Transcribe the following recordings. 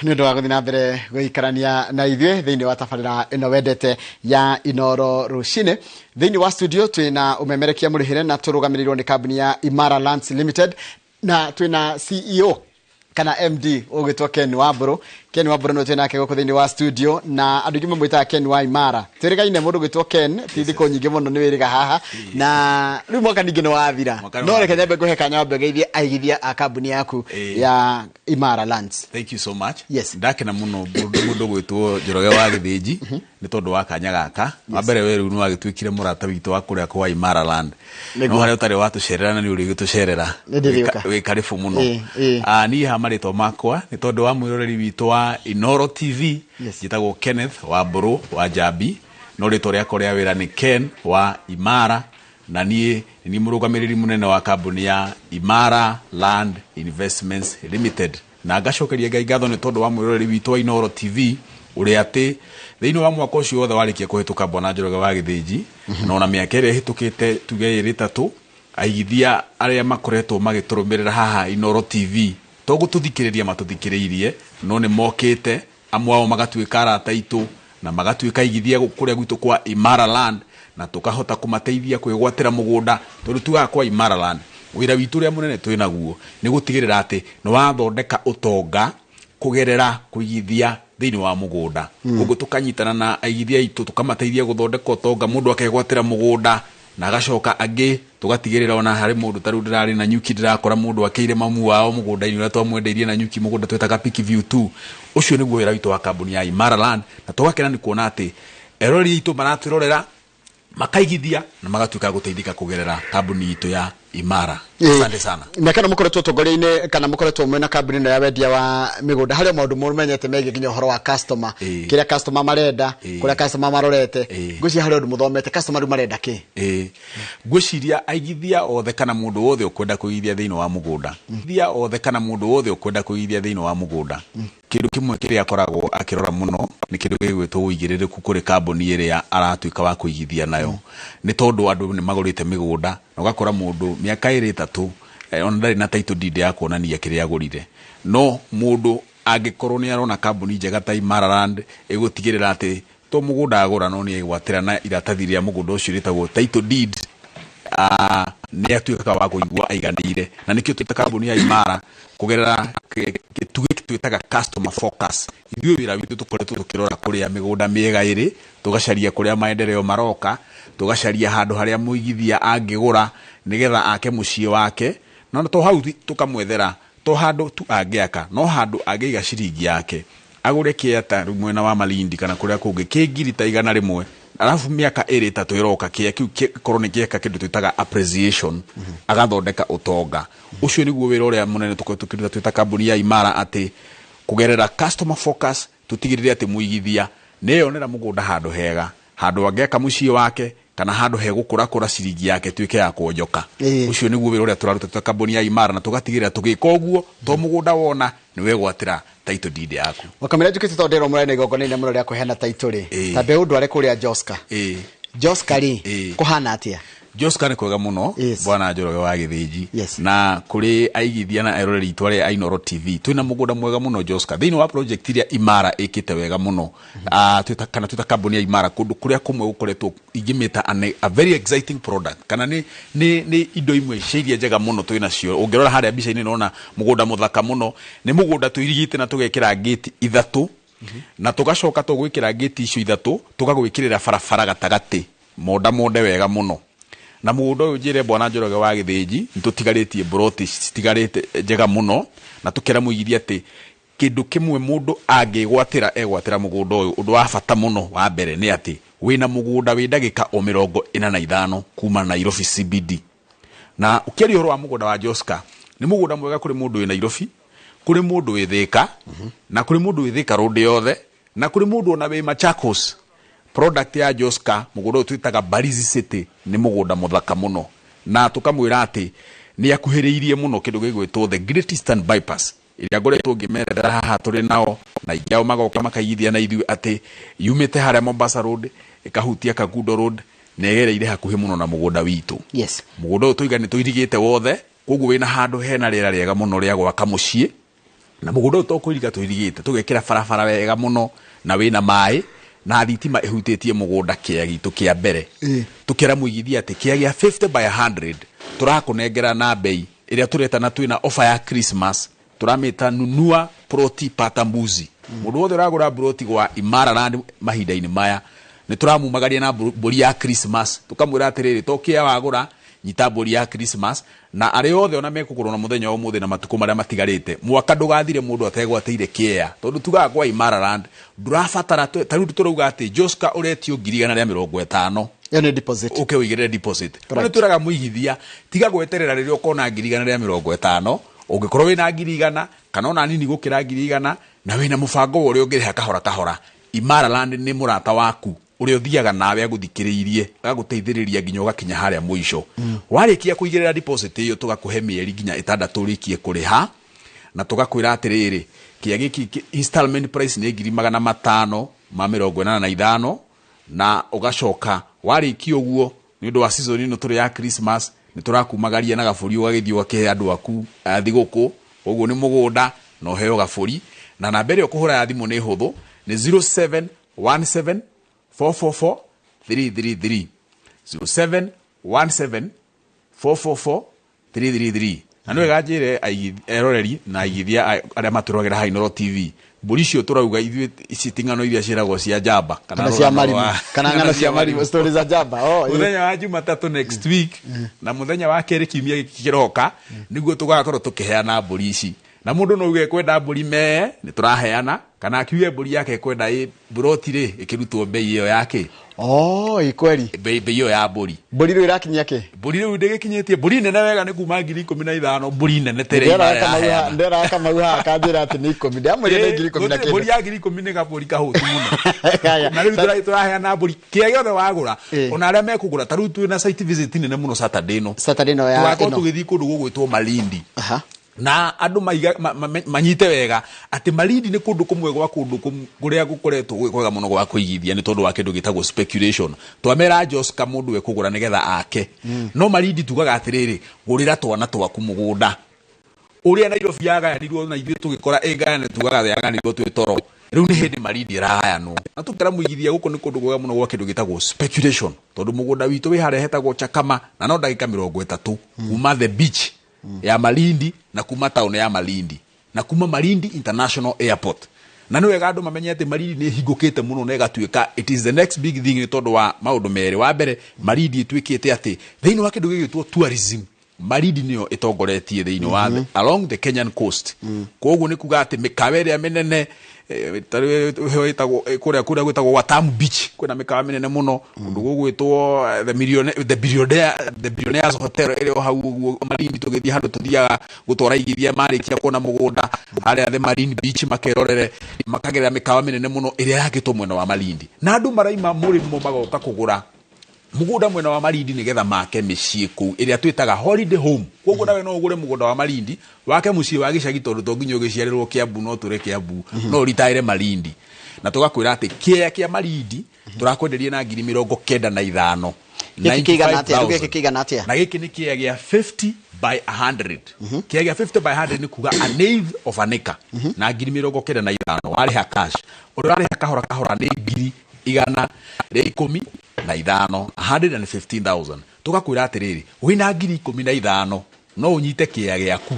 Nĩ ũndũ wa gũthiĩ na mbere gũikarania na ithuĩ thĩinĩ wa tabarĩra ĩno wendete ya Inoro Rũcinĩ. Thĩinĩ wa studio twĩna ũmemerekia mũrĩhĩre na tũrũgamĩrĩirwo nĩ kambuni ya Imara Lands Limited, na twĩna CEO kana MD ũgwĩtwo Ken Wambũrũ. Ken Wambũrũ nĩwe twĩ nake gũkũ thĩinĩ wa studio, na andũ aingĩ mamwĩtaga Ken wa Imara. Twĩrĩgaine mũndũ ũgwĩtwo Ken ti thikũ nyingĩ mũno nĩ wĩrĩga haha, na rĩu mwaka ningĩ nĩ wathira. Mwaka nĩ No reke wathira. nyambe ngũhe kanya wambe ũgeithie aigithia a kambuni yaku ya Imara Lands. Thank you so much. Yes. Ndakena muno mundu gwitwo Njoroge wa Githinji nĩ tondũ wa kanya gaka. Wa mbere, we rĩu nĩ wagĩtuĩkire mũrata witũ wa kũrĩa kwa Imara Land. No harĩa ũtarĩ watũcerera na nĩ ũrĩgĩtũcerera. Nĩ ndĩrĩũka. Wĩ karibu mũno. Ĩĩ. Ah, niĩ ha marĩtwa makwa, nĩ tondũ wa mwĩroreri witũ wa Inoro TV, njĩtagwo Kenneth wa Mbũrũ wa Njambi, no rĩtwa rĩakwa rĩa wĩra nĩ Ken wa Imara, na niĩ nĩ niĩ mũrũgamĩrĩri mũnene wa kambuni ya Imara Land Investments Limited. Na ngacokeria Ngai ngatho nĩ tondũ wa mwĩroreri witũ wa Inoro TV, ũrĩa atĩ thĩinĩ wa mwaka ũcio wothe warĩkia kũhĩtũka, Bwana Njoroge wa Gĩthĩnji, na ona mĩaka ĩrĩa ĩhĩtũkĩte, tuge ĩrĩ ĩtatũ, aigithia arĩa makoretwo magĩtũrũmĩrĩra haha Inoro TV to gũtũthikĩrĩria matũthikĩrĩirie, no nĩ mokĩte amwe ao magatuĩka arata aitũ na magatuĩka aigithia kũrĩa gwitũ kwa Imara Land, na tũkahota kũmateithia kwĩgwatĩra mũgũnda, tondũ tugaga kwa Imara Land wĩra witũ ũrĩa mũnene twĩ naguo nĩ gũtigĩrĩra atĩ nĩ wathondeka ũtonga kũgerera kũigithia thĩinĩ wa mũgũnda. Koguo tũkanyitana na aigithia aitũ, tũkamateithia gũthondeka ũtonga, mũndũ akegwatĩra mũgũnda, na agacoka angĩ tũgatigĩrĩra ona harĩ mũndũ ta rĩu ndĩrarĩ na nyuki, ndĩrakora mũndũ akĩire mamu wao mũgũnda-inĩ ũrĩa twamwendeirie na nyuki, mũgũnda twĩtaga Peak View 2. Ũcio nĩguo wĩra witũ wa kambuni ya Imara Land, na tũgakena nĩ kuona atĩ eroreri aitũ maratwĩrorera, makaigithia na magatuĩka gũteithĩka kũgerera kambuni itũ ya Imara. Asante sana. Mĩaka ĩno mũkoretwo ũtongoria-inĩ kana mũkoretwo mwĩna kambuni ĩno ya wendia wa mĩgũnda, harĩ o maũndũ mũmenyete megiĩ nginya ũhoro wa customer, kĩrĩa customer marenda, kũrĩa customer marorete? Ngwĩciria harĩ ũndũ mũthomete, customer rĩu marenda kĩ? Ĩĩ, ngwĩciria aigithia othe kana mũndũ wothe ũkwenda kũigithia thĩinĩ wa mũgũnda, aigithia othe kana mũndũ wothe ũkwenda kũigithia thĩinĩ wa mũgũnda, kĩndũ kĩmwe kĩrĩa akoragwo akĩrora mũno nĩ kĩndũ gĩgwĩtwo ũigĩrĩrĩku kũrĩ kambuni ĩrĩa aratuĩka wa kũigithia nayo, nĩ tondũ andũ nĩ magũrĩte mĩgũnda na ũgakora mũndũ mĩaka ĩrĩ ĩtatũ ona ndarĩ na title deed ya kuonania kĩrĩa agũrire. No mũndũ angĩkorwo nĩ arona kambuni njega ta Imara Land ĩgũtigĩrĩra atĩ to mũgũnda agũra, no nĩ egwatĩra na iratathi rĩa mũgũnda ũcio rĩtagwo title deed, nĩ atuĩkaga wa kũigua aiganĩire. Na nĩkĩo twĩta kambuni ya Imara kũgerera gĩtugĩ twĩtaga customer focus. Ithuĩ wĩra witũ tũkoretwo tũkĩrora kũrĩa mĩgũnda mĩega ĩrĩ, tũgacaria kũrĩa maendeleo maroka, tũgacaria handũ harĩa mũigithia angĩgũra nĩgetha ake mũciĩ wake, no to hau tũkamwethera to handũ tu angĩaka, no handũ angĩiga ciringi yake, agũre kĩa ta rĩu mwena wa Malindi kana kũrĩa kũngĩ kĩ ngiri ta 100, arabu mĩaka ĩrĩ ĩtatũ ĩroka kĩa kĩu gĩkorwo nĩ gĩeka kĩndũ twĩtaga appreciation, agathondeka ũtonga. Ũcio nĩguo wĩra ũrĩa mũnene tũkoretwo tũkĩruta twĩta kambuni ya Imara, atĩ kũgerera customer focus tũtigĩrĩre atĩ mũigithia nĩeyonera mũgũnda handũ hega, handũ angĩaka mũciĩ wake kana handũ hegũkũrakũra ciringi yake ĩtuĩke ya kuonjoka. Ũcio nĩguo wĩra ũrĩa tũraruta twĩ kambuni ya Imara, na tũgatigĩrĩra tũgĩka ũguo to mũgũnda wona nĩ wegwatĩra title deed yaku. Wakamĩra njũkĩte tondũ ndĩrwo mũrarĩ na igongona inene mũno rĩa kũheana title rĩ, ta mbeũ ndware kũrĩa Joska. Joska rĩ, kũhana atĩa? Joska nĩ kwega mũno, Bwana Njoroge wa Gĩthĩnji. Na kũrĩ aigithia na eroreri itũ arĩa a Inoro TV, twĩna mũgũnda mwega mũno Joska thĩinĩ wa project iria Imara ĩkĩte wega mũno. Ah, twĩta kana twĩta kambuni ya Imara, kũndũ kũrĩa kũmwe gũkoretwo ingĩmĩta a very exciting product kana nĩ indo imwe cia iria njega mũno twĩ nacio. Ũngĩrora harĩa mbica-inĩ nona mũgũnda mũthaka mũno, nĩ mũgũnda tũirigĩte na tũgekĩra ngĩti ithatũ, na tũgacoka tũgwĩkĩra ngĩti icio ithatũ, tũgagwĩkĩrĩra barabara gatagatĩ monda monde wega mũno. Na mũgũnda ũyũ, njĩre Bwana Njoroge wa Gĩthĩnji, nĩ tũtigarĩtie mburoti citigarĩte njega mũno, na tũkera mũigithia atĩ kĩndũ kĩmwe mũndũ angĩgwatĩra egwatĩra mũgũnda ũyũ, ũndũ wa bata mũno wa mbere nĩ atĩ wĩna mũgũnda wĩ ndagĩka o 45 kuma Nairobi CBD. Na ũkĩaria ũhoro wa mũgũnda wa Joska, nĩ mũgũnda mwega kũrĩ mũndũ wĩ Nairobi, kũrĩ mũndũ wĩ Thĩka, na kũrĩ mũndũ wĩ Thĩka Road yothe, na kũrĩ mũndũ ona wĩ Machakos. Product ya Joska, mũgũnda ũyũ twĩtaga Mbalizi City, nĩ mũgũnda mũthaka mũno, na tũkamwĩra atĩ nĩ akuhĩrĩirie mũno kĩndũ gĩgwĩtwo the Great Eastern Bypass ĩrĩa ngoretwo ngĩmerethera haha tũrĩ nao, na aingĩ ao magoka makaigithia na ithuĩ, atĩ yumĩte harĩa Mombasa Road ĩkahutia Kangundo Road na ĩgereire hakuhĩ mũno na mũgũnda witũ. Mũgũnda ũyũ tũiga nĩ tũirigĩte wothe, koguo wĩna handũ hena rĩera rĩega mũno rĩa gwaka mũciĩ. Na mũgũnda ũyũ to kũiriga tũirigĩte, tũgekĩra barabara wega mũno, na wĩna maĩ na thitima ĩhutĩtie mũgũnda kĩea gitũ kĩa mbere. Tũkera mũigithia atĩ kĩea gĩa 50 by 100 tũrakũnengera na bei ĩrĩa tũreta, na twĩna offer ya Christmas, tũramĩta "Nunua ploti pata mbuzi". Mũndũ wothe ũragũra ploti gwa Imara Land mahinda-inĩ maya, nĩ tũramumagaria na mbũri ya Christmas. Tũkamwĩra atĩrĩrĩ, to kĩea wagũra, nyita mbũri ya Christmas. Na arĩa othe ona mekũgũrwo na mũthenya wa ũmũthĩ na matukũ marĩa matigarĩte, mwaka ndũgathire mũndũ ategwatĩire kĩea, tondũ tugaga kwa Imara Land ndũrabatara ta rĩu tũrauga atĩ Joska ũretio 150,000. Ĩyo nĩ deposit. Ũke ũigĩrĩre deposit. No nĩ twĩraga mũigithia, tiga gweterera rĩrĩa ũkona 150,000. Ũngĩkorwo wĩna 100,000 kana ona nini gũkĩra 100,000, na wĩna mũbango wa ũrĩa ũngĩrĩha kahora kahora, Imara Land nĩ mũrata waku ũrĩa ũthiaga nawe agũthikĩrĩirie, agagũteithĩrĩria nginya ũgakinya harĩa mũico. Warĩkia kũigĩrĩra deposit ĩyo, tũgakũhe mĩeri nginya 6 ũrĩkie kũrĩha, na tũgakwĩra atĩrĩrĩ, kĩa gĩkĩ installment price nĩ 585,000. Na ũgacoka warĩkia ũguo, nĩ ũndũ wa season ĩno tũrĩ ya Christmas, nĩ tũrakumagaria na gabũri, ũgagĩthiĩ ũgakĩhe andũ aku a thigũkũ. Ũguo nĩ mũgũnda na ũheo gabũri. Na namba ĩrĩa ũkũhũra ya thimũ nĩ hũthũ, nĩ 0717 444 333, 0717 444 333. Na nĩ wega njĩre eroreri na aigithia arĩa matũrogera haha Inooro TV, mbũri icio tũrauga ithuĩ ici ti ng'ano iria ciĩragwo cia njamba. Kana cia rũgano marimũ, kana ng'ano cia marimũ, stories za njamba. Oh, ĩĩ. Mũthenya wa Jumatatũ next week na mũthenya wa kerĩ kiumia gĩkĩ kĩroka nĩguo tũgakorwo tũkĩheana mbũri ici. Na mũndũ no uge kwenda mbũri mee, nĩ tũraheana, kana akiuge mbũri yake kwenda ĩ mburoti rĩ, ĩkĩrutwo bei ĩyo yake. Oh, ĩ kweli. Bei ĩyo ya mbũri. Mbũri rĩu ĩrakinyia kĩ? Mbũri rĩu ndĩgĩkinyĩtie, mbũri nene wega nĩ kuma 15,000, mbũri nene tere. Ndĩrona Kamau ndĩrona Kamau haha akanjĩra atĩ nĩ 10, ndamwĩrire nĩ 10,000 na kĩndũ. Mbũri ya 10,000 nĩ gabũri kahũtu mũno. Haya. Na rĩu tũraheana mbũri kĩrĩa gĩothe wagũra. Ona arĩa mekũgũra, ta rĩu twĩna site visit nene mũno Saturday ĩno. Saturday ĩno ya Tũgakorwo ĩno. tũgĩthiĩ kũndũ gũgwĩtwo Malindi. Na andũ maiga, manyite wega atĩ Malindi nĩ kũndũ kũmwe gwa kũndũ kũrĩa gũkoretwo gwĩ kwega mũno gwa kũigithia, nĩ tondũ wa kĩndũ gĩtagwo speculation. Twamera Joska mũndũ ekũgũra nĩgetha ake, no Malindi tugaga atĩrĩrĩ, gũrĩra twana twaku mũgũnda. Ũrĩa Nairobi yagayanirwo na ithuĩ tũgĩkora ĩgayane, tugaga yagayanirwo twĩ toro. Rĩu nĩ hĩndĩ Malindi ĩragayanwo, na tũkera mũigithia gũkũ nĩ kũndũ kwega mũno gwa kĩndũ gĩtagwo speculation, tondũ mũgũnda witũ wĩ harĩa hetagwo Chakama, na no ndagĩka 30 kuma the beach ya Malindi, na kuma town ya Malindi, na kuma Malindi International Airport. Na nĩ wega andũ mamenye atĩ Malindi nĩ ĩhingũkĩte mũno na ĩgatuĩka it is the next big thing, nĩ tondũ wa maũndũ merĩ. Wa mbere, Malindi ĩtuĩkĩte atĩ thĩinĩ wa kĩndũ gĩgwĩtwo tourism, Malindi nĩyo ĩtongoretie thĩinĩ wa along the Kenyan coast. Koguo nĩ kuga atĩ mĩkawa ĩrĩa mĩnene, ta rĩu ĩtagwo kũrĩa gwĩtagwo Watamu Beach, kwĩna mĩkawa mĩnene mũno, kũndũ gũgwĩtwo the billionaire, the Billionaires Hotel ĩrĩ o hau ũguo Malindi. Tũgĩthiĩ handũ tũthiaga gũtwara igithia marĩkia kuona mũgũnda harĩa the Marine Beach, makerorere, makagerera mĩkawa mĩnene mũno ĩrĩa yakĩtwo mwena wa Malindi. Na andũ maraima mũrĩmo magoka kũgũra mũgũnda mwena wa Malindi nĩgetha make mĩciĩ kũu ĩrĩa twĩtaga holiday home. Koguo nawe no ũgũre mũgũnda wa Malindi wake mũciĩ wa gĩcagi, tondũ to nginya ũgĩciarĩrwo Kiambu no tũre Kiambu, no ũritaĩre Malindi. Na tũgakwĩra atĩ kĩea kĩa Malindi tũrakwenderia na 95,000. Gĩkĩ kĩigana atĩa? Rĩu gĩkĩ kĩigana atĩa? Na gĩkĩ nĩ kĩea gĩa 50 by 100. Kĩea gĩa 50 by 100 nĩ kuga an eighth of an acre, na 95,000 warĩha cash. Ũrĩa ũrarĩha kahora kahora nĩ 115,000, 115,000. Tũgakwĩra atĩrĩrĩ, wĩna 15,000 no ũnyite kĩea gĩaku,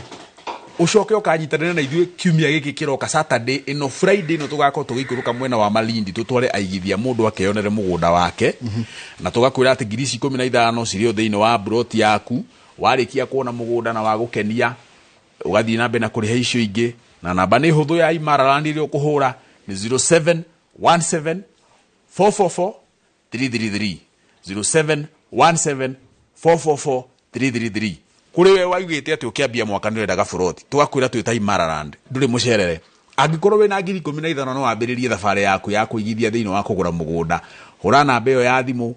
ũcoke ũkanyitanĩra na ithuĩ kiumia gĩkĩ kĩroka, Saturday ĩno, Friday ĩno, tũgakorwo tũgĩikũrũka mwena wa Malindi tũtware aigithia mũndũ akeyonere mũgũnda wake. Na tũgakwĩra atĩ 15,000 cirĩ o thĩinĩ wa broti yaku. Warĩkia kuona mũgũnda na wagũkenia, ũgathiĩ na mbere na kũrĩha icio ingĩ. Na namba nĩ hũthũ ya Imara Land ĩrĩa ũkũhũra nĩ 0717 444 333, 0717 444 333. Kũrĩ we waugĩte atĩ ũkĩambia mwaka nĩ ũrenda gaburoti, tũgakwĩra twĩ ta Imara Land ndũrĩ mũcerere. Angĩkorwo wĩna 15,000 no wambĩrĩrie thabarĩ yaku ya kũigithia thĩinĩ wa kũgũra mũgũnda, hũra namba ĩyo ya thimũ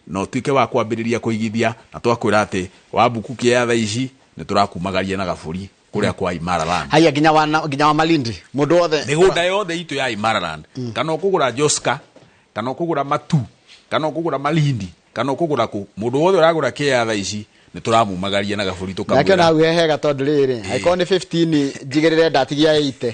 na ũtuĩke wa kwambĩrĩria kũigithia. Na twakwĩra atĩ wambuku kĩea thaa ici nĩ tũrakumagaria na gabũri kũrĩa kwa Imara Land. Haya, nginya wa Malindi, mũndũ wothe. Mĩgũnda yothe itũ ya Imara Land, kana ũkũgũra Joska, kana ũkũgũra Matu, kana ũkũgũra Malindi, kana ũkũgũra kũ, mũndũ wothe ũragũra kĩea thaa ici Nĩ tũramumagaria na gabũri Nake tũkamwĩra. Ona hau he hega tondũ rĩrĩ, angĩkorwo nĩ 15 njigĩrĩre ndatigia 80,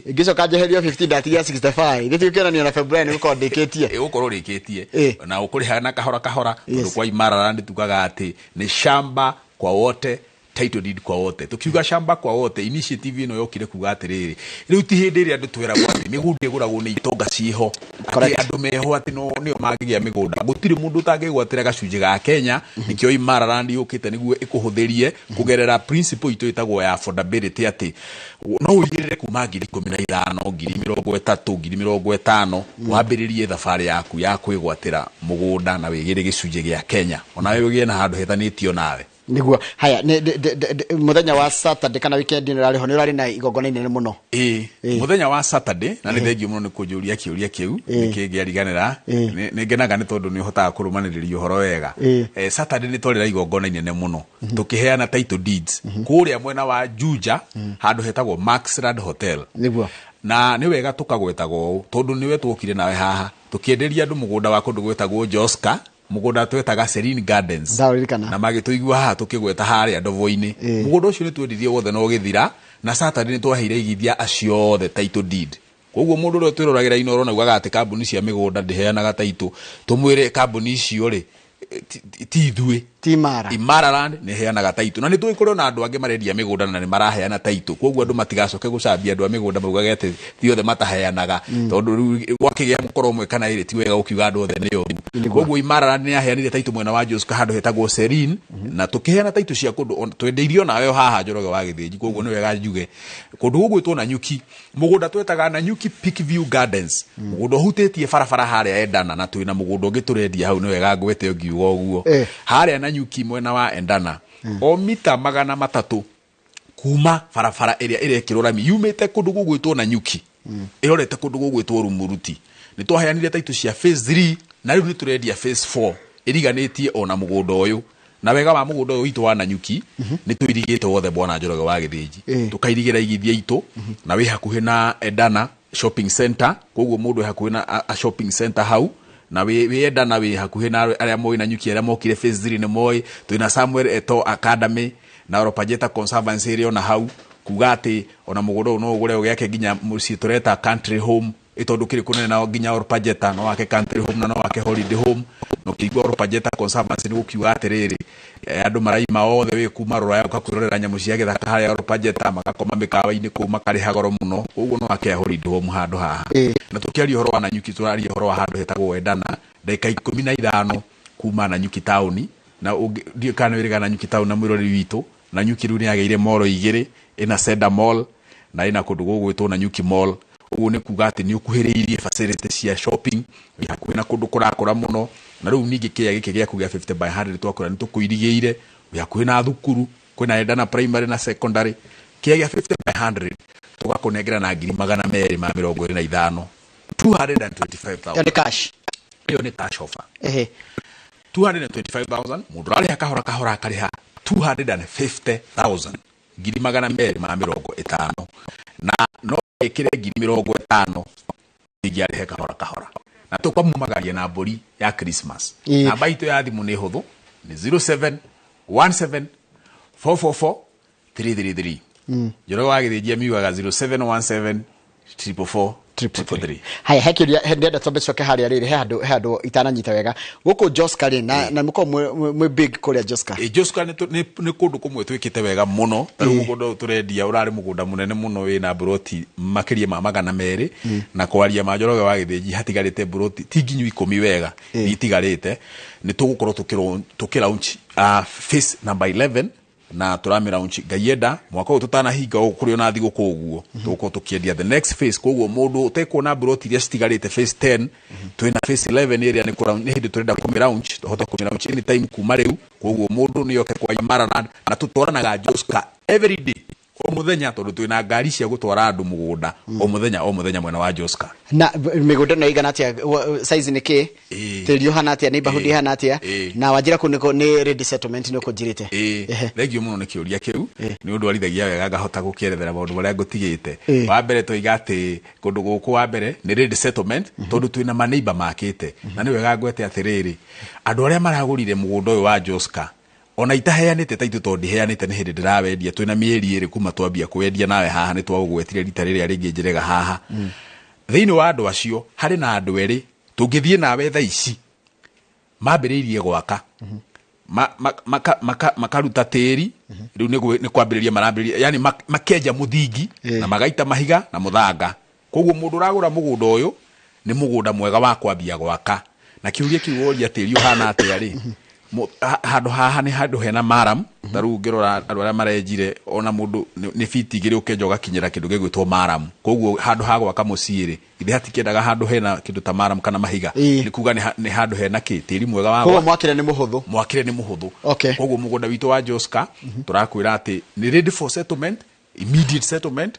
ingĩcoka njeherio 15 ndatigia 65, gĩtigũ kĩonanio na February nĩ gũkorwo ndĩkĩtie. Ĩgũkorwo rĩkĩtie na ũkũrĩha na kahora kahora, tondũ kwa Imara Land tugaga atĩ nĩ shamba kwa wote, title deed kwa wote. Tukiuga shamba kwa wote, initiative ĩno yokire kuga atĩrĩrĩ, rĩu ti hĩndĩ ĩrĩa andũ tweragwo atĩ mĩgũnda ĩgũragwo nĩ itonga ciĩho, atĩ andũ meho atĩ no nĩo mangĩgĩa mĩgũnda. Gũtirĩ mũndũ ũtangĩgwatĩra gacunjĩ ga Kenya. Nĩkĩo Imara Land yũkĩte nĩguo ĩkũhũthĩrie kũgerera principle itũ ĩtagwo ya affordability, atĩ no ũigĩrĩre kuma 15,000, 30,000, 50,000, wambĩrĩrie thabarĩ yaku ya kwĩgwatĩra mũgũnda na wĩgĩre gĩcunjĩ gĩa Kenya, onawe ũgĩe na handũ hetanĩtio nawe. Nĩguo. Haya, mũthenya wa Saturday kana weekend ĩno ĩrarĩ ho, nĩ ũrarĩ na igongona inene mũno. Ĩĩ, mũthenya wa Saturday, na nĩ thengio mũno nĩ kũnjũria kĩũria kĩu, nĩkĩ ngĩariganĩra. Nĩ ngenaga nĩ tondũ nĩ ũhotaga kũrũmanĩrĩria ũhoro wega. Saturday nĩ twarĩ na igongona inene mũno tũkĩheana title deeds kũrĩa mwena wa Juja, handũ hetagwo Maxrad Hotel. Na nĩ wega tũkagwetaga ũũ tondũ nĩwe twokire nawe haha tũkĩenderia andũ mũgũnda wa kũndũ gwĩtagwo Joska, mũgũnda twetaga Serene Gardens. Ndaũririkana. Na magĩtũigua haha tũkĩgweta harĩa ndovo-inĩ. Mũgũnda ũcio nĩ twendirie wothe na ũgĩthira, na Saturday nĩ twaheire igithia acio othe title deed. Koguo mũndũ ũrĩa twĩroragĩra Inooro na ugaga atĩ kambuni cia mĩgũnda ndĩheanaga title, tũmwĩre kambuni icio rĩ, ti ithuĩ. Ti Imara. Imara Land nĩ ĩheanaga title, na nĩ tũĩ kũrĩ ona andũ angĩ marendia mĩgũnda na nĩ maraheana title. Koguo andũ matigacoke gũcambia andũ a mĩgũnda maugage atĩ ti othe mataheanaga, tondũ rĩu gwakĩgĩa mũkoro ũmwe kana ĩrĩ, ti wega gũkiuga andũ othe nĩ oru. Koguo Imara Land nĩ yaheanire title mwena wa Joska handũ hetagwo Serene, na tũkĩheana title cia kũndũ twendeirio nawe o haha Njoroge wa Gĩthĩnji. Koguo nĩ wega njuge kũndũ gũgwĩtwo Nanyuki, mũgũnda twetaga Nanyuki Peak View Gardens, mũgũnda ũhutĩtie barabara harĩa Endana, na twĩna mũgũnda ũngĩ tũrendia hau. Nĩ wega ngwete ngiuga ũguo. Harĩa Nanyuki mwena wa Endana, o mita 300 kuma barabara ĩrĩa ĩrekĩrwo rami yumĩte kũndũ gũgwĩtwo Nanyuki ĩrorete kũndũ gũgwĩtwo Rumuruti, nĩ twaheanire title cia phase 3, na rĩu nĩ tũrendia phase 4 ĩriganĩtie ona mũgũnda ũyũ. Na wega wa mũgũnda ũyũ witũ wa Nanyuki, nĩ tũirigĩte wothe, bwana Njoroge wa Gĩthĩnji. Tũkairigĩra igithia itũ, na wĩ hakuhĩ na Endana Shopping Center. Koguo mũndũ wĩ hakuhĩ na a shopping center hau, na wĩ Endana, wĩ hakuhĩ na arĩa moĩ Nanyuki, arĩa mokire phase 3 nĩ moĩ twĩna Samuel Eto Academy na Oropajeta Conservancy ĩrĩ ona hau, kuga atĩ ona mũgũnda ũyũ no ũgũre ũgĩake nginya mũciĩ tũreta country home, ĩ tondũ kĩrĩ kũnene na nginya Oropajeta no wake country home na no wake holiday home. Na ũkĩigua Oropajeta Conservancy nĩ gũkiuga atĩrĩrĩ, andũ maraima othe wĩ kuma rũraya ũka kwĩrorera nyamũ cia gĩthaka harĩa Oropajeta, magakoma mĩkawa-inĩ kũu, makarĩha goro mũno. Koguo no wake holiday home handũ haha. Na tũkĩaria ũhoro wa Nanyuki, tũraria ũhoro wa handũ hetagwo Endana, ndagĩka 15 kuma Nanyuki taũni. Na ndiũĩ kana nĩ wĩrĩga Nanyuki taũni na mwĩroreri witũ. Nanyuki rĩu nĩ yagĩire mall igĩrĩ, ĩna Cedar Mall na ĩna kũndũ gũgwĩtwo Nanyuki Mall. Ũguo nĩ kuga atĩ nĩ ũkuhĩrĩirie facility cia shopping, wĩ hakuhĩ na kũndũ kũrakũra mũno. Na rĩu ningĩ kĩea gĩkĩ gĩaku gĩa 50 by 100 twakũra nĩ tũkũirigĩire, wĩ hakuhĩ na thukuru, kwĩna Endana Primary na Secondary. Kĩea gĩa 50 by 100 tũgakũnengera na 225,000, 225,000. Ĩyo nĩ cash? Ĩyo nĩ cash offer. 225,000. Mũndũ ũrarĩha kahora kahora akarĩha 250,000, 250,000, na no ĩkĩre 50,000 ningĩ arĩhe kahora kahora, na tũkamumagaria na mbũri ya Christmas. Namba itũ ya thimũ nĩ hũthũ, nĩ 0717 444 333. Njoroge wa Gĩthĩnjia miugaga 0717 444 333. Haya, he kĩũria ndĩrenda twambe coke harĩa rĩrĩ, he handũ itananyita wega gũkũ Joska rĩ, na mũkorwo mwĩ big kũrĩa Joska. Joska nĩ kũndũ kũmwe twĩkĩte wega mũno. Ta rĩu mũgũnda ũyũ tũrendia ũrarĩ mũgũnda mũnene mũno wĩna mburoti makĩria ma 200, na kwaria ma Njoroge wa Gĩthĩnji, hatigarĩte mburoti ti nginyu 10 wega nĩ itigarĩte. Nĩ tũgũkorwo tũkĩ launch phase number 11, na tũramĩ launch Ngai enda mwaka ũyũ tũtanahinga ũũ kũrĩ ona thigũkũ ũguo, tũgũkorwo tũkĩendia the next phase. Koguo mũndũ ũtekuona mburoti iria citigarĩte phase 10, twĩna phase 11 ĩrĩa nĩ hĩndĩ tũrenda kũmĩ launch, tũhote kũmĩ launch anytime kuma rĩu. Koguo mũndũ nĩ oke kwa Imara Land, na tũtwaranaga Joska every day, o mũthenya, tondũ twĩna ngari cia gũtwara andũ mũgũnda o mũthenya o mũthenya mwena wa Joska. Na mĩgũnda ĩno ĩigana atĩa? Size nĩ kĩ? Tĩri ũhana atĩa? Neighborhood ĩhana atĩa? Na wanjĩra kũu nĩ ready settlement nĩ ũkũnjĩrĩte. Thengio mũno nĩ kĩũria kĩu, nĩ ũndũ arithagia wega ngahota gũkĩerethera maũndũ marĩa ngũtigĩte. Wa mbere tũiga atĩ kũndũ gũkũ wa mbere nĩ ready settlement, tondũ twĩna maneiba makĩte. Na nĩ wega ngwete atĩrĩrĩ, andũ arĩa maragũrire mũgũnda ũyũ wa Joska Ona itaheanĩte taitũ, tondũ ndiheanĩte, nĩ hĩndĩ ndĩrawendia, twĩna mĩeri 2 kuma twambia kwendia. Nawe haha nĩ twagũgwetire rita rĩrĩa rĩngĩ njĩrega haha. Thĩinĩ wa andũ acio harĩ na andũ erĩ tũngĩthiĩ nawe thaa ici mambĩrĩirie gwaka, makaruta tĩri rĩu nĩ kwambĩrĩria marambĩrĩria, yani makenja mũthingi na magaita mahiga na mũthanga. Koguo mũndũ ũragũra mũgũnda ũyũ nĩ mũgũnda mwega wa kwambia gwaka. Na kĩũria kĩu woria, tĩri ũhana atĩa rĩ, handũ haha nĩ handũ hena maram. Ta rĩu ũngĩrora andũ arĩa marenjire, ona mũndũ nĩ biti 2 ũkenja ũgakinyĩra kĩndũ gĩgwĩtwo maram. Koguo handũ ha gwaka mũciĩ rĩ, ithe hatikĩendaga handũ hena kĩndũ ta maram kana mahiga. Nĩ kuga nĩ handũ hena kĩ tĩri mwega wa Koguo mwakĩre nĩ mũhũthũ. Mwakĩre nĩ mũhũthũ. Koguo mũgũnda witũ wa Joska tũrakwĩra atĩ nĩ ready for settlement, immediate settlement.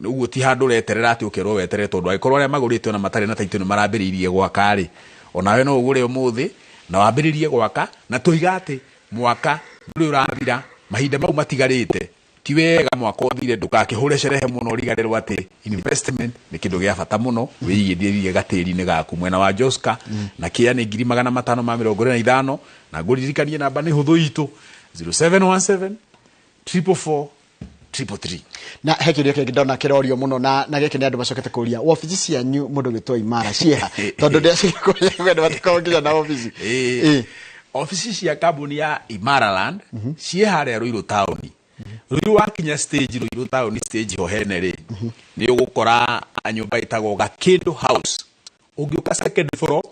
Ũguo ti handũ ũreterera atĩ ũkerwo weterere, tondũ angĩkorwo arĩa magũrĩte ona matarĩ na taitũ nĩ marambĩrĩirie gwaka rĩ, onawe no ũgũre ũmũthĩ na wambĩrĩrie gwaka. Na tũiga atĩ mwaka ndũrĩ ũrathira, mahinda mau matigarĩte ti wega mwaka ũthire ndũgakĩhũre cerehe mũno, ũriganĩrwo atĩ investment nĩ kĩndũ gĩa bata mũno. Wĩigithie gatĩri-inĩ gaku mwena wa Joska, na kĩa nĩ 525,000. Na ngũririkanie namba nĩ hũthũ itũ, 0717 444 333. Na he kĩũria kĩngĩ ndona kĩrorio mũno, na gĩkĩ nĩ andũ macokete kũria, wabici cianyu mũndũ gwĩtwo Imara ciĩha? Tondũ ndĩacikũria kwenda matikorwo nginya na obici. Obici cia kambuni ya Imara Land ciĩ harĩa Ruiru taũni. Ruiru wakinya stage, Ruiru taũni stage ho hene rĩ, nĩ ũgũkora nyũmba ĩtagwo Gakĩndũ House. Ũngĩũka second floor,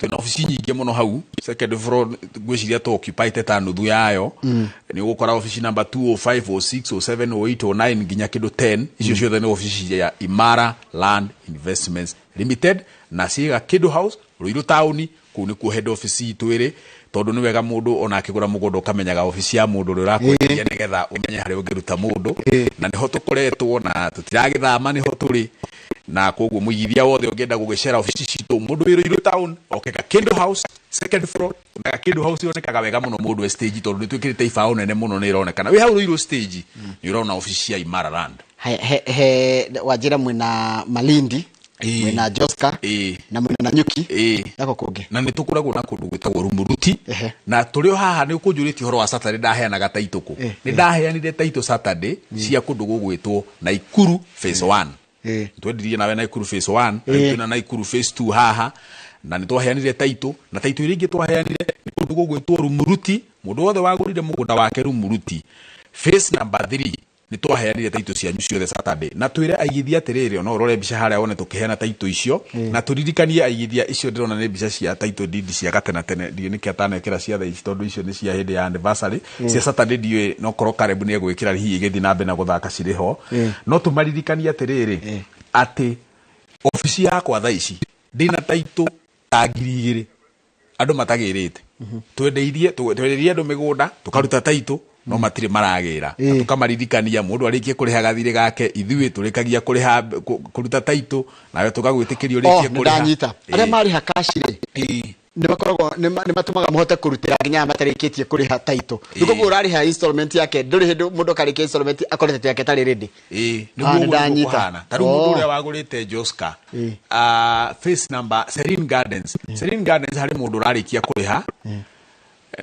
twĩna obici nyingĩ mũno hau second floor, ngwĩciria tũ occupy ta nuthu yayo. Nĩ ũgũkora obici number 205, 06, 07, 08, 09 nginya kĩndũ 10. Icio ciothe nĩ obici ya Imara Land Investments Limited, na ciĩ Gakĩndũ House, Ruiru taũni. Kũu nĩkuo head office itũ ĩrĩ, tondũ nĩ wega mũndũ ona akĩgũra mũgũnda ũkamenyaga obici ya mũndũ ũrĩa ũrakwenderia, nĩgetha ũmenye harĩa ũngĩruta mũndũ. Na nĩho tũkoretwo na tũtiragĩthama, nĩho tũrĩ. Na koguo mũigithia wothe ũngĩenda gũgĩcera obici citũ, mũndũ wĩ Ruiru town oke Gakĩndũ House, second floor. Na Gakĩndũ House yonekaga wega mũno mũndũ e stage, tondũ nĩ twĩkĩrĩte ibaũ nene mũno, nĩ ĩronekana wĩ hau Ruiru stage, nĩ ũrona obici cia Imara Land. He wanjĩra mwĩna Malindi, mwĩna Joska, na mwĩna Nanyuki, nako kũngĩ? Na nĩ tũkoragwo na kũndũ gwĩtagwo Rumuruti. Na tũrĩ o haha nĩ ũkũnjũrĩtie ũhoro wa Saturday ndaheanaga taitũ kũ. Nĩ ndaheanire taitũ Saturday cia kũndũ gũgwĩtwo Naikuru phase 1. Twendirie nawe Naikuru phase 1. Rĩu twĩna Naikuru phase 2 haha, na nĩ twaheanire taitũ. Na taitũ iria ingĩ twaheanire nĩ kũndũ gũgwĩtwo Rumuruti. Mũndũ wothe wagũrire mũgũnda wake Rumuruti phase number 3, nĩ twaheanire taitũ cianyu ciothe Saturday. Na twĩre aigithia atĩrĩrĩ, ona ũrore mbica harĩa wone tũkĩheana taitũ icio. Na tũririkanie aigithia, icio ndĩrona nĩ mbica cia taitũ deed cia gatene tene, ndiũĩ nĩkĩ atanekĩra cia thaa ici, tondũ icio nĩ cia hĩndĩ ya anniversary. Cia Saturday ndiũĩ, no korwo Caleb nĩ egwĩkĩra hihi igĩthiĩ na mbere na gũthaka cirĩ ho. No tũmaririkanie atĩrĩrĩ, atĩ obici yakwa thaa ici ndĩna taitũ ta 2000 andũ matagĩrĩte. Twendeirie andũ mĩgũnda, tũkaruta taitũ, no matirĩ maragĩra. Na tũkamaririkania mũndũ arĩkie kũrĩha gathirĩ gake, ithuĩ tũrĩkagia kũrĩha kũruta taitũ, nawe tũgagwĩtĩkĩria ũrĩkie Oh, nĩ kũrĩha. ndanyita. Arĩa marĩha cash rĩ, nĩ makoragwo nĩ matũmaga mũhote kũrutĩra nginya aya matarĩkĩtie kũrĩha taitũ. Nĩ koguo ũrarĩha installment yake, ndũrĩ hĩndĩ mũndũ akarĩkia installment akorete yake ĩtarĩ ready. Ĩĩ, Ah, nĩguo nĩ ũguo nĩguo ndanyita. kũhana. Ta rĩu mũndũ ũrĩa wagũrĩte Joska, face number Serene Gardens, Serene Gardens, harĩ mũndũ ũrarĩkia kũrĩha,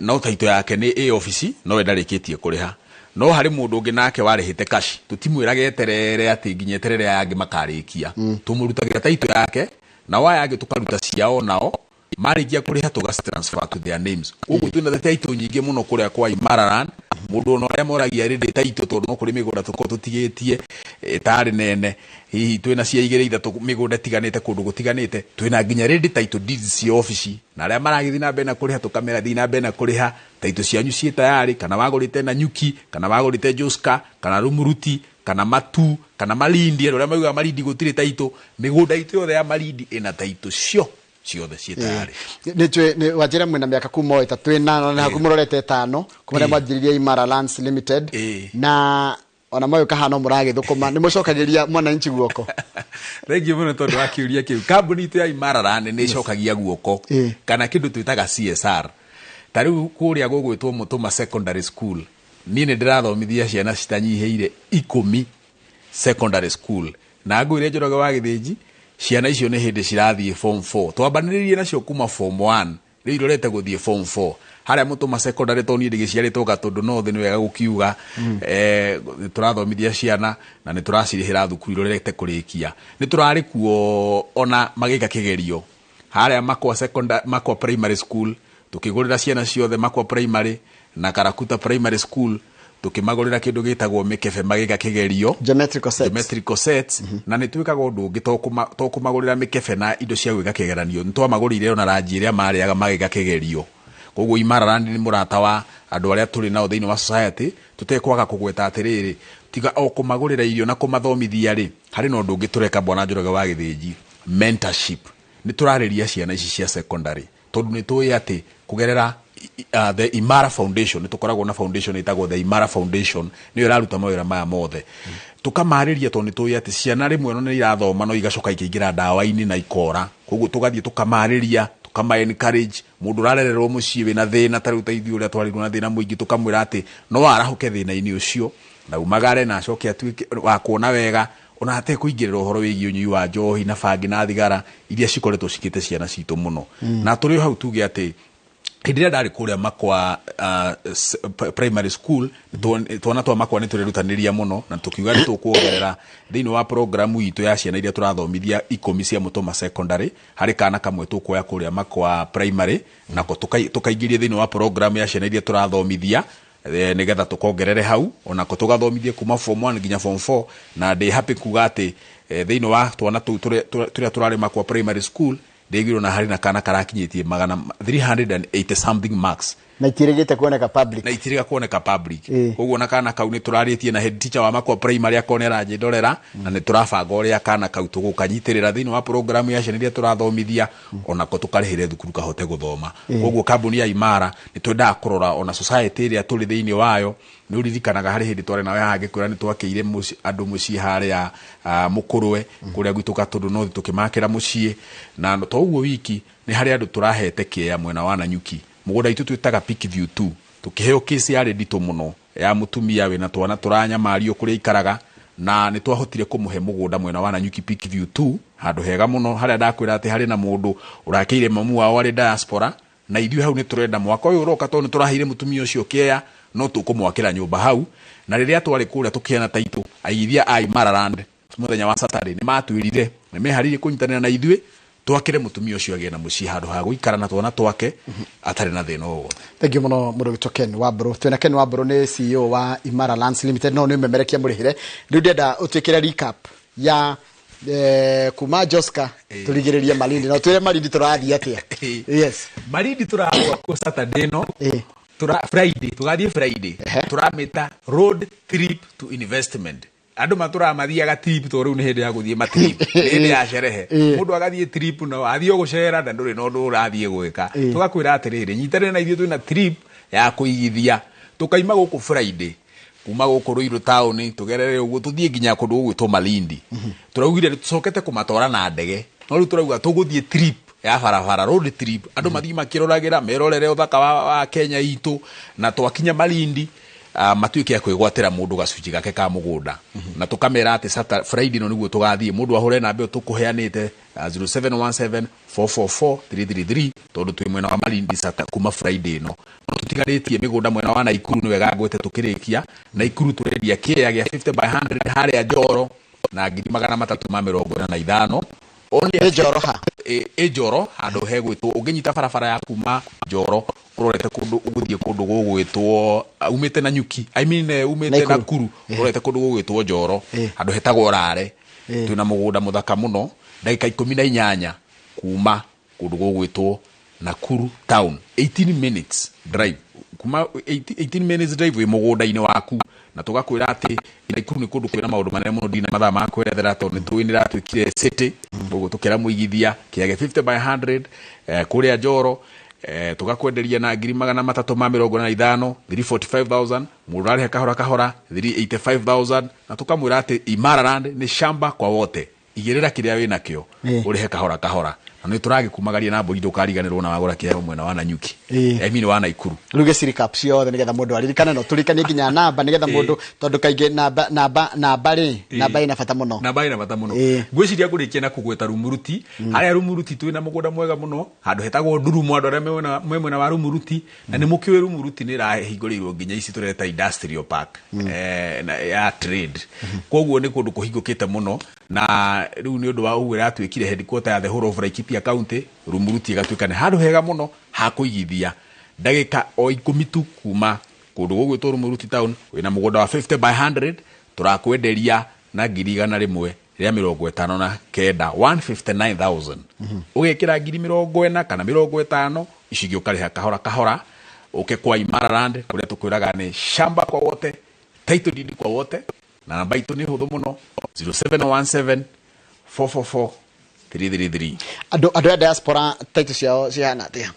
no taitũ yake nĩ ĩ obici, no we ndarĩkĩtie kũrĩha. No harĩ mũndũ ũngĩ nake warĩhĩte cash, tũtimwĩraga eterere atĩ nginya eterere aya angĩ makarĩkia. Tũmũrutagĩra taitũ yake, nao aya angĩ tũkaruta ciao, nao marĩkia kũrĩha tũga transfer to their names. Koguo twĩna taitũ nyingĩ mũno kũrĩa kwa Imara Land. Mũndũ ona arĩa moragia rĩndĩ taitũ, tondũ no kũrĩ mĩgũnda tũkorwo tũtigĩtie ĩtarĩ nene, hihi twĩna cia igĩrĩ ithatũ mĩgũnda ĩtiganĩte kũndũ gũtiganĩte, twĩna nginya rĩndĩ taitũ deeds cia obici. Na arĩa maragĩthiĩ na mbere na kũrĩha, tũkamera thiĩ na mbere na kũrĩha, taitũ cianyu ciĩ tayarĩ. Kana wagũrĩte Nanyuki, kana wagũrĩte Joska, kana Rumuruti, kana Matu, kana Malindi, andũ arĩa maugaga Malindi gũtirĩ taitũ, mĩgũnda itũ yothe ya Malindi ĩna taitũ cio ciothe ciĩ tayarĩ. Nĩ njũĩ nĩ wanjĩra mwĩna mĩaka kuma o 3 na hakuhĩ mũrorete 5 kuma rĩrĩa mwanjĩrĩirie Imara Lands Limited. Na ona moyo kahana mũragĩthũkũma, nĩ mũcokagĩria mwananchi guoko? Thengiũ mũno tondũ wa kĩũria kĩu. Kambuni itũ ya Imara Land nĩ ĩcokagia guoko, kana kĩndũ twĩtaga CSR. Ta rĩu kũrĩa gũgwĩtwo Mũtũma Secondary School, niĩ nĩ ndĩrathomithia ciana citanyihĩire 10 secondary school. Na ngwĩre Njoroge wa Gĩthĩnji, ciana icio nĩ hĩndĩ cirathiĩ form 4, twambanĩrĩrie nacio kuma form 1. Rĩu irorete gũthiĩ form 4 harĩa Mũtũma Secondary, tondũ niĩ ndĩgĩciarĩtwo Gatũndũ North, nĩ wega gũkiuga nĩ tũrathomithia ciana na nĩ tũracirĩhĩra thukuru irorete kũrĩkia. Nĩ tũrarĩ kuo ona magĩka kĩgerio harĩa Makwa Secondary, Makwa Primary School, tukĩgũrĩra ciana ciothe Makwa Primary na Karakuta Primary School, tukĩmagũrĩra kĩndũ gĩtagwo mĩkebe magĩka kĩgerio. Geometrical sets. Geometrical sets. Na nĩ twĩkaga ũndũ ũngĩ to kũmagũrĩra mĩkebe na indo cia gwĩka kĩgeranio, nĩ twamagũrĩire ona ranji ĩrĩa marĩaga magĩka kĩgerio. Koguo Imara Land nĩ mũrata wa andũ arĩa tũrĩ nao thĩinĩ wa society. Tũtekwaga kũgweta atĩrĩrĩ, tiga o kũmagũrĩra irio na kũmathomithia rĩ, harĩ na ũndũ ũngĩ tũreka, bwana Njoroge wa Gĩthĩnji, mentorship. Nĩ tũrarĩria ciana ici cia secondary, tondũ nĩ tũĩ atĩ kũgerera the Imara Foundation, nĩ tũkoragwo na foundation ĩtagwo the Imara Foundation, nĩyo ĩraruta mawĩra maya mothe. Tũkamarĩria tondũ nĩ tũĩ atĩ ciana rĩmwe no nĩ irathoma no igacoka ikaingĩra ndawa-inĩ na ikora. Koguo tũgathiĩ tũkamarĩria, tũkama encourage. Mũndũ ũrarererwo mũciĩ wĩna thĩna, ta rĩu ta ithuĩ ũrĩa twarirwo na thĩna mũingĩ, tũkamwĩra atĩ no arahũke thĩna-inĩ ũcio na umagare na acoke atuĩke wa kuona wega, ona hatekũingĩrĩra ũhoro wĩgiĩ ũnyui wa njohi na bangi na thigara iria cikoretwo cikĩte ciana citũ mũno. Na tũrĩ o hau tuge atĩ hĩndĩ ĩrĩa ndarĩ kũrĩa Makwa Primary School, twana twa Makwa nĩ tũrerutanĩria mũno, na tũkiuga nĩ tũkuongerera thĩinĩ wa programu itũ ya ciana iria tũrathomithia 10 cia Mũtũma Secondary. Harĩ kana kamwe tũkuoya kũrĩa Makwa Primary nako tũkaingĩria thĩinĩ wa programu ya ciana iria tũrathomithia, nĩgetha tũkongerere hau onako tũgathomithie kuma form 1 nginya form 4. Na ndĩ happy kuga atĩ thĩinĩ wa twana tũu tũrĩa tũrarĩ Makwa Primary School, ndĩguirwo na harĩ na kana karakinyĩtie magana 380 something marks. Na itirĩgĩte kuoneka public. Na itirĩga kuoneka public. Koguo na kana kau nĩ tũrarĩtie na head teacher wa Makwa Primary, akorwo nĩ aranjĩndorera, na nĩ tũrabanga ũrĩa kana kau tũgũkanyitĩrĩra thĩinĩ wa programu ya ciana iria tũrathomithia, onako tũkarĩhĩre thukuru kahote gũthoma. Koguo kambuni ya Imara nĩ twendaga kũrora ona society ĩrĩa tũrĩ thĩinĩ wayo. Nĩ ũririkanaga harĩ hĩndĩ twarĩ nawe haha ngĩkwĩra nĩ twakĩire andũ mũciĩ harĩa Mũkũrwe kũrĩa gwitũ Gatũndũ North, tũkĩmakĩra mũciĩ. Na to ũguo wiki, nĩ harĩ andũ tũrahete kĩea mwena wa Nanyuki, mũgũnda witũ twĩtaga Peak View 2. Tũkĩheo kesi yarĩ nditũ mũno ya mũtumia wĩna twana tũranyamario kũrĩa ikaraga, na nĩ twahotire kũmũhe mũgũnda mwena wa Nanyuki, Peak View 2, handũ hega mũno harĩa ndakwĩra atĩ harĩ na mũndũ ũrakĩire mamu wao arĩ diaspora. Na ithuĩ hau nĩ tũrenda mwaka ũyũ ũroka, tondũ nĩ tũraheire mũtumia ũcio kĩea, no tũkũmwakĩra nyũmba hau. Na rĩrĩa twarĩ kũrĩa tũkĩheana taitũ, aigithia a Imara Land mũthenya wa Saturday nĩ matwĩrire nĩ meharĩirie kũnyitanĩra na ithuĩ twakĩre mũtumia ũcio agĩe na mũciĩ, handũ ha gũikara na twana twake atarĩ na thĩna o wothe. Thank you mũno mũndũ witũ Ken Wambũrũ. Twĩna Ken Wambũrũ, nĩ CEO wa Imara Lands Limited, no nĩ ũmemerekia mũrĩhĩre. Rĩu ndĩrenda ũtwĩkĩre recap ya kuma Joska tũrigĩrĩrie Malindi, na ũtwĩre Malindi tũrathiĩ atĩa. Yes. Malindi tũragwa kuo Saturday ĩno. Tura Friday, tũgathiĩ Friday. Tũramĩta road trip to investment. Andũ matũraga mathiaga trip, to rĩu nĩ hĩndĩ ya gũthiĩ matrip, nĩ hĩndĩ ya sherehe. Mũndũ agathiĩ trip, no athiĩ o gũcera na ndũrĩ na ũndũ ũrathiĩ gwĩka. Tũgakwĩra atĩrĩrĩ, nyitanĩra na ithuĩ, twĩna trip ya kũigithia. Tũkaima gũkũ Friday kuma gũkũ Ruiru taũni, tũgerere ũguo tũthiĩ nginya kũndũ gũgwĩtwo Malindi. Tũraugire tũcokete kũmatwara na ndege, no rĩu tũrauga tũgũthiĩ trip ya barabara, road trip, andũ mathiĩ makĩroragĩra, merorere ũthaka wa Kenya itũ. Na twakinya Malindi, matuĩke a kwĩgwatĩra mũndũ gacunjĩ gake ka mũgũnda. Na tũkamera atĩ Friday ĩno nĩguo tũgathiĩ. Mũndũ ahũre namba ĩyo tũkũheanĩte, 0717 444 333, tondũ twĩ mwena wa Malindi kuma Friday ĩno. No tũtigarĩtie mĩgũnda mwena wa Naikuru, nĩ wega ngwete tũkĩrĩkia. Naikuru tũrendia kĩea gĩa 50 by 100 harĩa Njoro na 345,000. Only. Ĩ Njoro ha? Ĩ Njoro, handũ hegwĩtwo, ũngĩnyita barabara ya kuma Njoro ũrorete kũndũ ũgũthiĩ kũndũ gũgwĩtwo, umĩte na Nyuki, I mean, umĩte Naikuru. Nakuru ũrorete kũndũ gũgwĩtwo Njoro, handũ hetagwo Rare. Twĩna mũgũnda mũthaka mũno, ndagĩka 18 kuma kũndũ gũgwĩtwo Nakuru town, 18 minutes drive, kuma 18 minutes drive wĩ mũgũnda-inĩ waku. Na tũgakwĩra atĩ Nakuru nĩ kũndũ kwĩna maũndũ manene mũno, ndina mathaa ma kwerethera tondũ nĩ tũĩ nĩ ĩratuĩkire city. Koguo tũkĩra mũigithia kĩage 50 by 100 kũrĩa Njoro, tũgakwenderia na 345,000, 345,000. Mũndũ ararĩha kahora kahora 385,000. Na tũkamwĩra atĩ Imara Land nĩ shamba kwa wote, igĩrĩra kĩrĩa wĩnakĩo, ũrĩhe kahora kahora. Na nĩ tũragĩkumagaria na mbũri, ndũkariganĩrwo na wagũra kĩheo mwena wa Nanyuki. Ĩĩ. I mean wa Naikuru. Rĩu gĩciri cup ciothe nĩgetha mũndũ aririkane, no tũririkanie nginya namba nĩgetha mũndũ, tondũ kaingĩ namba rĩ, namba ĩna bata mũno. Namba ĩna bata mũno. Ĩĩ. Ngwĩciria ngũrĩkia na kũgweta Rumuruti. Harĩa Rumuruti twĩna mũgũnda mwega mũno handũ hetagwo Ndurumo, andũ arĩa me mwena wa Rumuruti, na nĩ mũkĩũĩ Rumuruti nĩ ĩrahingũrĩirwo nginya ici tũreta industrial park ya trade, koguo nĩ kũndũ kũhingũkĩte mũno. Na rĩu nĩ ũndũ wa ũguo ĩratuĩkire headquarter ya the whole of Laikipia County. Rumuruti ĩgatuĩka nĩ handũ hega mũno ha kũigithia, ndagĩka o 10 tu kuma kũndũ gũgwĩtwo Rumuruti town. Wĩna mũgũnda wa 50 by 100, tũrakwenderia na 159,000, 159,000. Ũgekĩra 40,000 kana 50, ici ingĩ ũkarĩha kahora kahora. Ũke kwa Imara Land, kũrĩa tũkwĩraga nĩ shamba kwa wote, title deed kwa wote. Na namba itũ nĩ hũthũ mũno, 0717 444 333. Andũ a diaspora, title ciao cihana atĩa?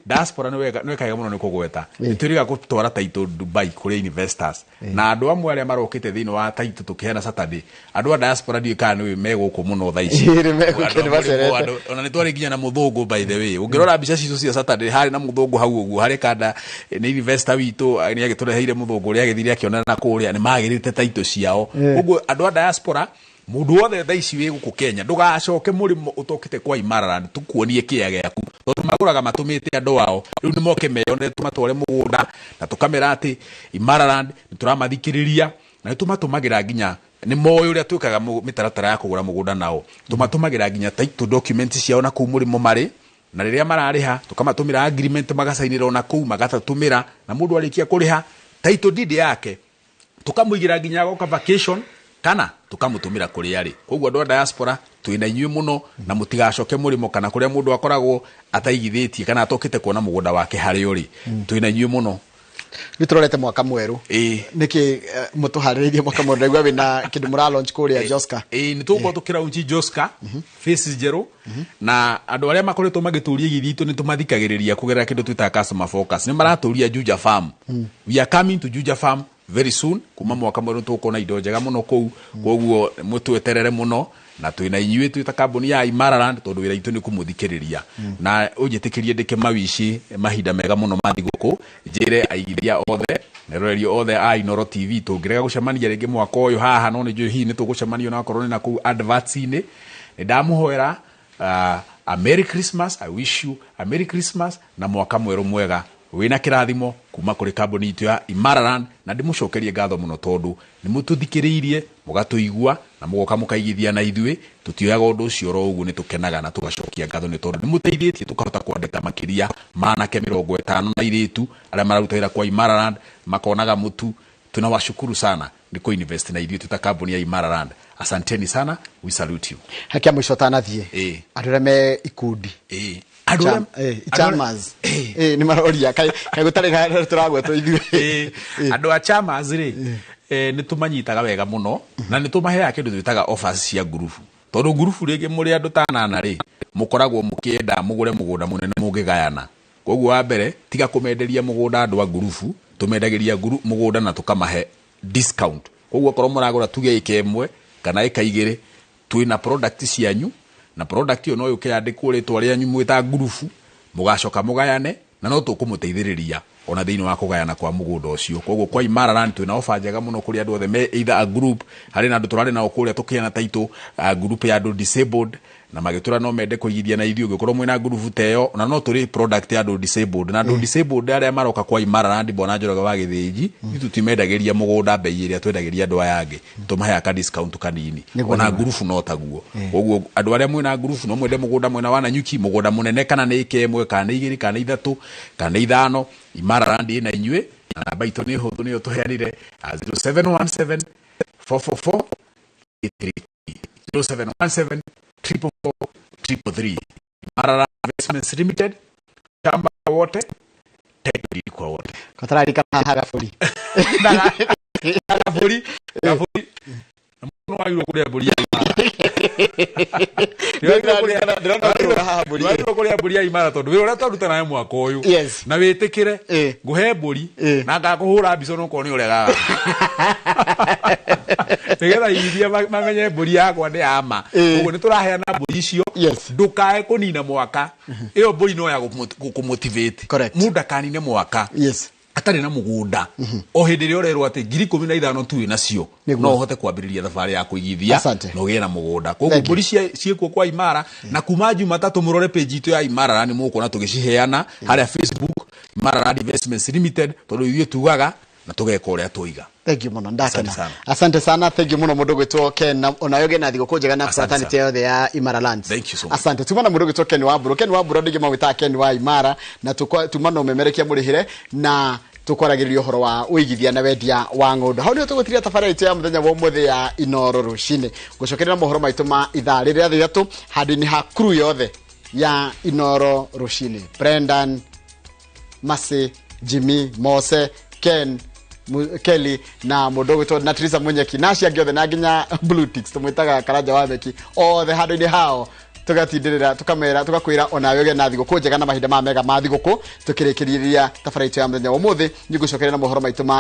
Diaspora nĩ wega, nĩ wega mũno nĩ kũgweta. Nĩ twĩrĩga gũtwara title Dubai kũrĩ investors na andũ amwe arĩa marokĩte thĩinĩ wa title tũkĩheana Saturday. Andũ a diaspora, ndiũĩ kana nĩ me gũkũ mũno thaa ici. Ĩĩ, nĩ megũkũ, Andũ nĩ a mũrĩmo, macerete. Ona nĩ twarĩ nginya na mũthũngũ. By the way, ũngĩrora mbica citũ cia Saturday, harĩ na mũthũngũ hau ũguo harĩ kanda, nĩ investor witũ, nĩ agĩtũreheire mũthũngũ ũrĩa agĩthire akĩonana na kũrĩa nĩ magĩrĩte title ciao. Ũguo andũ a diaspora, mũndũ wothe thaa ici wĩ gũkũ Kenya, ndũgacoke mũrĩmo ũtokĩte kwa Imara Land tũkuonie kĩea gĩaku, tondũ magũraga matũmĩte andũ ao. Rĩu nĩ moke meyonere, tũmatware mũgũnda na tũkamera atĩ Imara Land nĩ tũramathikĩrĩria na nĩ tũmatũmagĩra nginya nĩ moĩ ũrĩa twĩkaga mĩtaratara ya kũgũra mũgũnda nao. Tũmatũmagĩra nginya title document ciao na kũu mũrĩmo marĩ, na rĩrĩa mararĩha tũkamatũmĩra agreement magacainĩra ona kũu magatũmĩra, na mũndũ arĩkia kũrĩha title deed yake tukamũigĩra nginya agoka vacation kana tukamũtũmĩra kũrĩa arĩ. Koguo andũ a diaspora, twĩna inyuĩ mũno, na mũtigacoke mũrĩmo kana kũrĩa mũndũ akoragwo ataigithĩtie kana atokĩte kuona mũgũnda wake harĩa ũrĩ. Twĩna inyuĩ mũno. Rĩu tũrorete mwaka mwerũ. Ĩĩ. Nĩkĩ mũtũharĩrĩirie mwaka mwerũ? Ndaigua wĩna kĩndũ mũra launch kũrĩa Joska. Ĩĩ, nĩ tũgũkorwo tũkĩraunchi Joska faces njerũ, na andũ arĩa makoretwo magĩtũria igithia itũ nĩ tũmathikagĩrĩria kũgerera kĩndũ twĩtaga customer focus. Nĩ maratũria Juja Farm. We are coming to Juja Farm very soon. Kuma mwaka mwerũ tũgũkorwo na indo njega mũno kũu, koguo mũtweterere mũno, na twĩna inyuĩ twĩ ta kambuni ya Imara Land, tondũ wĩra itũ nĩ kũmũthikĩrĩria. Na ũnjĩtĩkĩrie ndĩke mawici mahinda mega mũno ma thigũkũ, njĩre aigithia othe, eroreri othe a Inooro TV, tũngĩrega gũcemania rĩngĩ mwaka ũyũ haha, no nĩ njũĩ hihi nĩ tũgũcemania onakorwo nĩ na kũu adverts-inĩ. Nĩ ndamũhoera a Merry Christmas. I wish you a Merry Christmas na mwaka mwerũ mwega wĩna kĩrathimo kuma kũrĩ kambuni itũ ya Imara Land. Na ndĩmũcokerie ngatho mũno tondũ nĩ mũtũthikĩrĩirie, mũgatũigua na mũgoka mũkaigithia na ithuĩ. Tũtioyaga ũndũ ũcio oro ũguo, nĩ tũkenaga na tũgacokia ngatho nĩ tondũ nĩ mũteithĩtie tũkahota kwandĩka makĩria ma anake 50 na airĩtu arĩa mararuta wĩra kwa Imara Land, makonaga mũtu. Tunawashukuru sana nĩ kũ-invest na ithuĩ twĩ ta kambuni ya Imara Land. Asanteni sana, we salute you. Hakia mũico ũtanathiĩ, Ĩĩ. andũ arĩa me ikundi, Ĩĩ. Andũ arĩa- Chamas, nĩ maroria kaĩ gũtarĩ na tũragwetwo ithuĩ. Ĩĩ. Andũ a chamas rĩ, nĩ tũmanyitaga wega mũno na nĩ tũmaheaga kĩndũ twĩtaga offers cia ngurubu, tondũ ngurubu rĩngĩ mũrĩ andũ ta anana rĩ, mũkoragwo mũkĩenda mũgũre mũgũnda mũnene mũngĩgayana. Koguo wa mbere, tiga kũmenderia mũgũnda andũ a ngurubu, tũmendagĩria mũgũnda na tũkamahe discount. Koguo okorwo mũragũra tuge ĩka 1 kana ĩka 2, twĩna product cianyu, na product ĩyo no yũke yandĩkwo rĩtwa rĩanyu mwĩ ta ngurubu, mũgacoka mũgayane, na no tũkũmũteithĩrĩria ona thĩinĩ wa kũgayana kwa mũgũnda ũcio. Koguo kwa Imara Land twĩna offer njega mũno kũrĩ andũ othe me either a group. Harĩ na andũ tũrarĩ nao kũrĩa tũkĩheana title, group ya andũ disabled, na magĩtũra no mende kũigithia na ithuĩ. Ũngĩkorwo mwĩna ngurubu ta ĩyo, na no tũrĩ product ya andũ disabled, na andũ disabled arĩa maroka kwa Imara Land, Bwana Njoroge wa Gĩthĩnji, ithuĩ tũtimendagĩria mũgũnda bei ĩrĩa twendagĩria andũ aya angĩ, tũmaheaga ka discount kanini. Ona ngurubu no taguo. Koguo andũ arĩa mwĩna ngurubu no mwende mũgũnda mwena wa Nanyuki, mũgũnda mũnene, kana nĩ ĩka 1 kana nĩ 2 kana nĩ 3 kana nĩ 5, Imara Land ĩna inyuĩ. Na namba itũ nĩ hũthũ, nĩyo tũheanire, 0717 444 833, 0717 444 333. Imara Land Investments Limited, shamba kwa wote, title deed kwa wote. Katararikana haha gaburi. Gaburi, gaburi. Na mũndũ wagĩrĩirwo kũrĩa mbũri ya Imara. Ndĩrona ũkĩrora haha mbũri. Wagĩrĩirwo kũrĩa mbũri ya Imara tondũ wĩra ũrĩa twaruta nawe mwaka ũyũ. Na wĩtĩkĩre ngũhe mbũri na ngakũhũra mbica onokorwo nĩ ũregaga. Nĩgetha aigithia mamenye mbũri yakwa nĩ ya ma. Ĩĩ. Ũguo nĩ tũraheana mbũri icio. Ndũkae kũnina mwaka, ĩyo mbũri no ya gũkũmotivate. Correct. Mũndũ ndakanine mwaka atarĩ na mũgũnda, o hĩndĩ ĩrĩa ũrerwo atĩ 15,000 tu wĩ nacio, no ũhote kwambĩrĩria thabarĩ ya kũigithia na ũgĩe na mũgũnda. Koguo Thank you. mbũri ciĩkuo kwa Imara, na kuma Jumatatũ mũrore page itũ ya Imara nĩ mũkuona tũgĩciheana harĩa Facebook, Imara Land Investments Limited, tondũ ithuĩ tugaga na tũgeka ũrĩa tũiga. Thank you muno, ndakena. Asante sana. Asante sana, thank you muno mundu gwitwo Ken, na onawe ũgĩe na thigũkũ njega na Asante fraternity sana. yothe ya Imara Lands. Thank you so much. Asante. Tuma na mundu gwitwo Ken Wambura. Ken Wambura ndingi mawĩtaga Ken wa Imara, na tuma na ũmemerekia mũrĩhĩre na tukwaragĩrĩria ũhoro wa ũigithia na wendia wa ng'ũndũ. Hau nĩho tũgũtiria tabarĩra itũ ya mũthenya wa ũmũthĩ ya Inoro rũcinĩ. Gũcokerera mohoro maitũ ma ithaa rĩrĩa 3 handũ-inĩ ha crew yothe ya Inoro rũcinĩ, Brendan, Masi, Jimmy, Mose, Ken, Kelly na mũndũ ũgwĩtwo na Teresa Munyeki na acio angĩ othe, na nginya Blue Ticks tũmwĩtaga Karanja wa Meki, othe handũ-inĩ hao tũgatindĩrĩra, tũkamera, tũgakwĩra onawe ũgĩe na thigũkũ njega na mahinda maya mega ma thigũkũ. Tũkĩrĩkĩrĩria tabarĩra itũ ya mũthenya wa ũmũthĩ, nĩngũcokeria na mohoro maitũ ma